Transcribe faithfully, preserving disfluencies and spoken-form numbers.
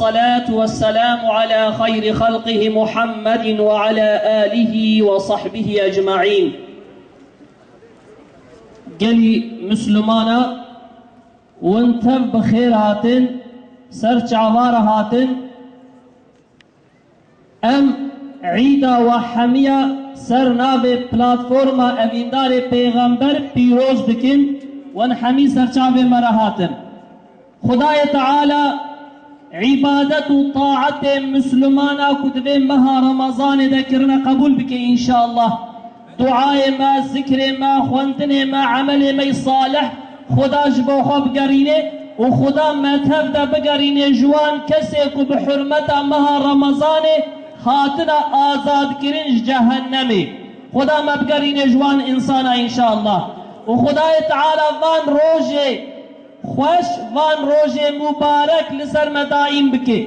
الصلاة والسلام على خير خلقه محمد وعلى آله وصحبه أجمعين. Gelî Mislimana, win tev bi xêr hatin, ser çava re hatin. Em îda we hemiya ser navê platforma Evîndarê Pêxember pîroz dikin, wan hemî ser çavê me re hatin. Xwedayê Teala îbadet û taetê Mislimana ku di vê meha Remezanê de kirine qebûl bike înşallah. Duayê me, zikrê me, xwendinê me, emelê me yê salih Xuda ji bo xwe bigerînê û Xuda me tev de bigerînê ji wan kesê ku bi hurmeta meha Remezanê hatine azadkirin ji cehennemê. Xuda me bigerînê ji wan însana înşallah. Û Xudayê Teala van rojê xweş, van rojê mubarek li ser me daîm bike.